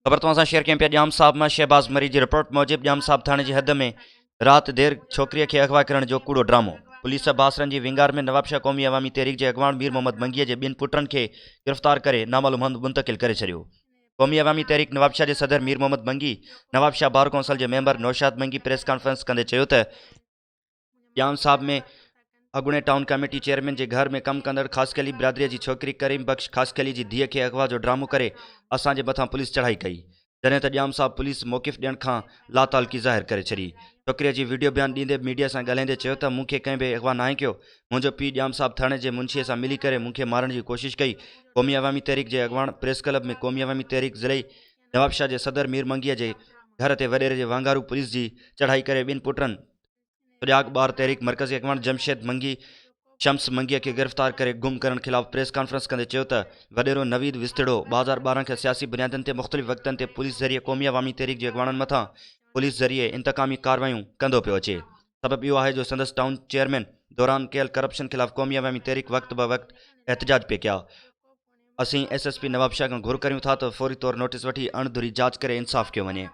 خبر توهان سان شيئر ڪيون پيا ڄام صاحب مان شهباز مري جي رپورٽ موجب ڄام صاحب ٿاڻي جي حد ۾ رات دير ڇوڪريء کي اغوا ڪرڻ جو ڪوڙو ڊرامو پوليس بااثرن جي ونگار ۾ نوابشاهه قومي عوامي تحريڪ جي اڳواڻ مير محمد منگيء جي ٻن پٽن کي گرفتار ڪري نامعلوم هنڌ منتقل ڪري ڇڏيو قومي عوامي تحريڪ نوابشاهه جي صدر مير محمد منگي نوابشاهه بار ڪونسل جي member Naushad Mangi press conference ڪندي چيو ته ڄام صاحب ۾ اڳوڻي ٽائون ڪميٽي چيئرمين جي گهر ۾ ڪم ڪندڙ خاصخيلي برادريء جي ڇوڪري ڪريم بخش خاصخيلي جي ڌيء کي اغوا جو ڊرامو ڪري اسان جي مٿان پوليس چڙهائي ڪئي جڏهن ته ڄام صاحب پوليس موقف ڏيڻ کان لاتعلقي ظاهر ڪري ڇڏي ڇوڪريء جي وڊيو بيان ڏيندي ميڊيا سان ڳالهائيندي چيو ته مون کي ڪنهن به اغوا ناهي ڪيو منهنجو پيء ڄام صاحب ٿاڻي جي منشيء سان ملي ڪري مون کي مارڻ جي ڪوشش ڪئي قومي عوامي تحريڪ جي اڳواڻ پريس ڪلب ۾ قومي عوامي تحريڪ ضلعي نوابشاهه جي صدر مير منگيء جي گهر تي وڏيري جي وانگارو پوليس جي چڙهائي ڪري ٻن پٽن سجاڳ ٻار تحريڪ مرڪزي اڳواڻ جمشيد منگي شمس منگيء کي گرفتار ڪري گم ڪرڻ خلاف پريس ڪانفرنس ڪندي چيو ته وڏيرو نويد وستڙو 2012 کان سياسي بنيادن تي مختلف وقتن تي پوليس ذريعي قومي عوامي تحريڪ جي اڳواڻن مٿان پوليس ذريعي انتقامي ڪاروايون ڪندو پيو اچي سبب اهو آهي جو سندس ٽائون چيئرمين دوران ڪيل ڪرپشن خلاف قومي عوامي تحريڪ وقت به وقت احتجاج پئي ڪيا اسين ايس ايس پي نوابشاهه کان گهر ڪريون ٿا ته فوري طور نوٽيس وٺي اڻ ڌري جاچ ڪري انصاف ڪيو وڃي.